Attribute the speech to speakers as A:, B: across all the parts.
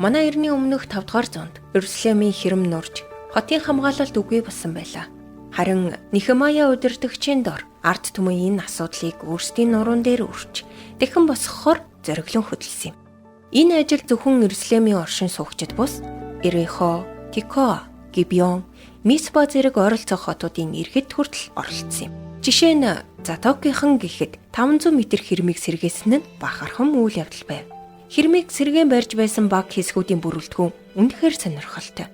A: Манай эртний өмнөх 5 дугаар зуунд Иерусалимийн хэрэм нурж хотын хамгаалалт үгүй болсон байлаа. Харин Нехемая удирдагчийн дор ард түмэн энэ асуудлыг өөрсдийн нуруунд дээр өрч дахин босгохоор зориглон хөдөлсөн юм. Энэ ажил зөвхөн Иерусалимийн оршин суугчид бус Ерихо, Тикоа, Гибеон, Миспа зэрэг ойролцоох хотуудын иргэд хүртэл оролцсон юм. Жишээ нь Затокийнхан гэхэд 500 метр хэрмийг сэргээсэн нь бахархан үйл явдал байв. Хэрмийг сэргээн барьж байсан баг хэсгүүдийн бүрэлдэхүүн үнэхээр сонирхолтой.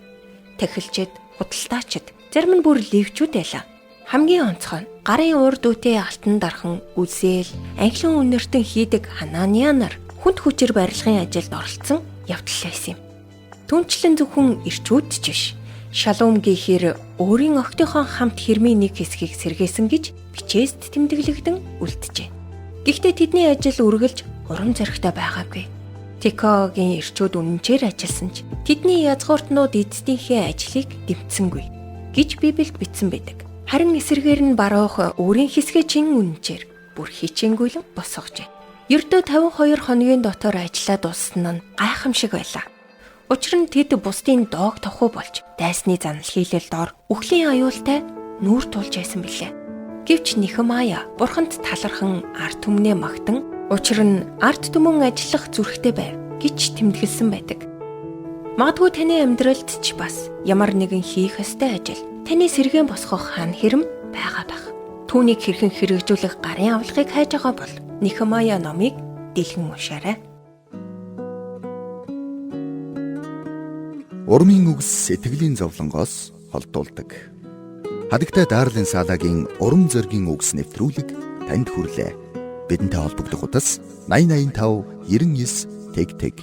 A: Тахилчид, худалдаачид, зарим нь бүр левчүүд байлаа. Хамгийн онцгой нь гарын урд үтэй алтан дархан, үзээл, анхлан үнэртэн хийдэг Ханания нар хүнд хүчээр барилгын ажилд оролцсон явдал байсан юм. Түнчлэн зөвхөн ирчүүд ч биш. Шалум гэхээр өөрийн охидынхоо хамт хэрмийн нэг хэсгийг сэргээсэн гэж бичээст тэмдэглэгдэн үлджээ. Гэхдээ тэдний ажил үргэлж урам зоригтой байгаагүй. Тикогийн ирчүүд үнэнчээр ажилласан ч тэдний язгууртнууд эцдийнхээ ажлыг дэмцсэнгүй гэж Библиэд бичсэн байдаг. Харин эсрэгээр нь баруух өөрийн хэсгээ чин үнэнчээр бүр хичээнгүйлэн босгожээ. Ердөө 52 хоногийн дотор ажиллаа дууссан нь гайхамшиг байлаа. Учир нь тэд бусдын доог тохуу болж дайсны занал хийлэл дор үхлийн аюултай нүүр тулж байсан билээ. Гэвч Нехемая бурханд талархан ард түмнээ магтан учир нь ард түмэн ажиллах зүрхтэй байв гэж тэмдэглэсэн байдаг. Магадгүй таны амьдралд ч бас ямар нэгэн хийх ёстой ажил, таны сэргээн босгох хан хэрэм байгаа байх. Түүнийг хэрхэн хэрэгжүүлэх гарын авлагыг хайж байгаа бол Нехемая номыг дэлгэн уншаарай.
B: Урмын үгс сэтгэлийн зовлонгоос холдуулдаг. Хадагтай Дарлин Салагийн урам зоригийн үгс нэвтрүүлэг танд хүрлээ. Бидэнтэй холбогдох утас 8085 99 тэг тэг.